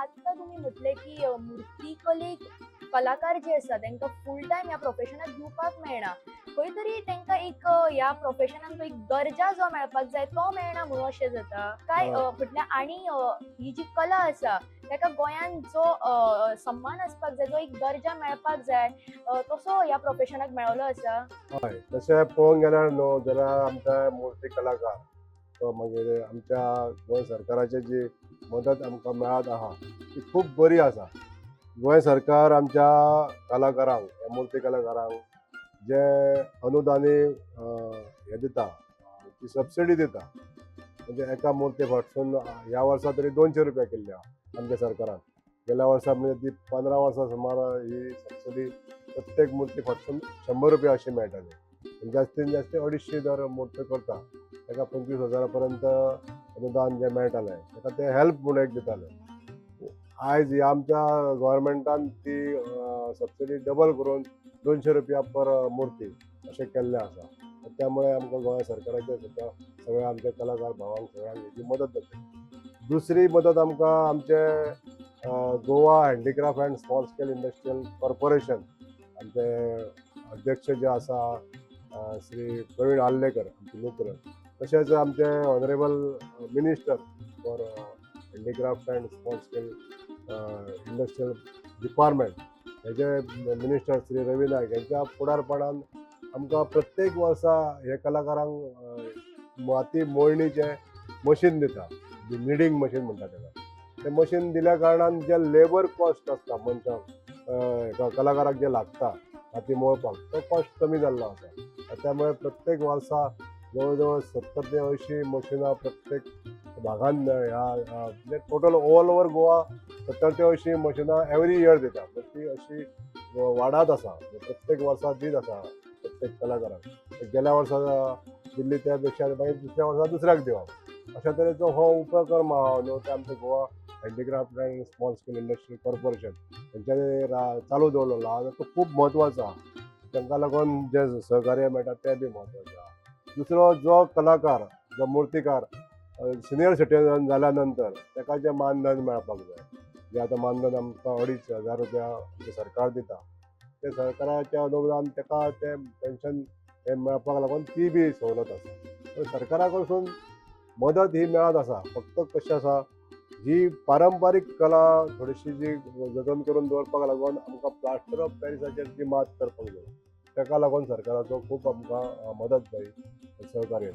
आत्तां तुमी म्हटलें की मुर्तीकलेक कलाकार जे आसा तांकां फूल टायम ह्या प्रोफेशनाक दिवपाक मेळना, खंय तरी तांकां एक ह्या प्रोफेशनाक एक दर्जा जो मेळपाक जाय तो मेळना म्हणून अशें जाता काय? हय. म्हटल्यार आनी ही जी कला आसा ताका गोंयांत जो सम्मान आसपाक जाय, जो एक दर्जा मेळपाक जाय, तसो ह्या प्रोफेशनाक मेळलो आसा? हय, तशें पळोवंक गेल्यार न्हू जाल्यार आमच्या मुर्ती कलाकार तो मागीर आमच्या गोंय सरकाराची जी मदत आमकां मेळत आहा ती खूब बरी आसा. गोंय सरकार आमच्या कलाकारांक, ह्या मुर्ती कलाकारांक जे अनुदानी हें दिता, ती सबसिडी दिता. म्हणजे एका मुर्ती फाटसून ह्या वर्सा तरी 200 रुपया केल्ले आहा आमच्या सरकारान. गेल्या वर्सा म्हणजे ती 15 वर्सां सुमार ही सबसिडी प्रत्येक मुर्ती फाटसून 100 रुपया अशी मेळटाली आनी जास्तीत जास्त 250 दर मूर्त करता ताका 25 हजारा पर्यंत अनुदान जें मेळटालें ताका ते हेल्प म्हूण एक दिताले. आयज ह्या आमच्या गोवोरमेंटान ती सबसिडी डबल करून 200 रुपया पर मूर्ती अशें केल्लें आसा. त्यामुळे आमकां गोंय सरकाराचे सुद्दां सगळ्या आमच्या कलाकार भावांक सगळ्यांक हेजी मदत जाता. दुसरी मदत आमकां आमचे Goa Handicraft and Small Scale Industrial Corporation, आमचे अध्यक्ष जे आसा श्री प्रवीण आर्लेकर आमचे मित्र, तशेंच आमचे Honourable Minister for Handicraft and Small Scale Industrial Department हेजे मिनिस्टर श्री रवी नायक यांच्या फुडारपणान आमकां प्रत्येक वर्सा हे कलाकारांक माती मोळणीचें मशीन दिता, निडींग मशीन म्हणटा ताका. तें मशीन दिल्या कारणान जे लेबर कॉस्ट आसता मनशाक, एका कलाकाराक जे लागता माती मोळपाक, तो कॉस्ट कमी जाल्लो आसा. त्यामुळे प्रत्येक वर्सा जवळ जवळ 70 ते 80 मशिनां प्रत्येक भागान ह्या म्हणजे टोटल ऑल ओवर गोवा 70 ते 80 मशिनां एवरी इयर दिता. ती अशी वाडत आसा म्हणजे प्रत्येक वर्सा दीत आसा प्रत्येक कलाकाराक. गेल्या वर्सा दिल्ली त्या पेक्षा मागीर दुसऱ्या वर्सा दुसऱ्याक दिवप, अशा तरेचो हो उपक्रम आहा न्हू ते आमचे Goa Handicraft and Small Scale Industrial Corporation हेंच्यांनी चालू दवरलेलो आहा. तो खूब म्हत्वाचो आहा. तांकां लागून जे सहकार्य मेळटा तें बी म्हत्वाचें आहा. दुसरो जो कलाकार, जो मुर्तीकार सिनियर सिटीजन जाल्या नंतर ताका जें मानधन मेळपाक जाय, जें आतां मानधन आमकां 2500 रुपया आमचें सरकार दिता, तें सरकाराच्या अनुदान ताका तें पेन्शन हें मेळपाक लागून ती बी सवलत आसा. सरकारा कडसून मदत ही मेळत आसा. फक्त कशें आसा, ही पारंपारीक कला थोडीशी जी जतन करून दवरपाक लागून आमकां प्लास्टर ऑफ पॅरिसाचेर ती मात करपाक जाय. ताका लागून सरकाराचो खूब आमकां मदत जाय, सहकार्य.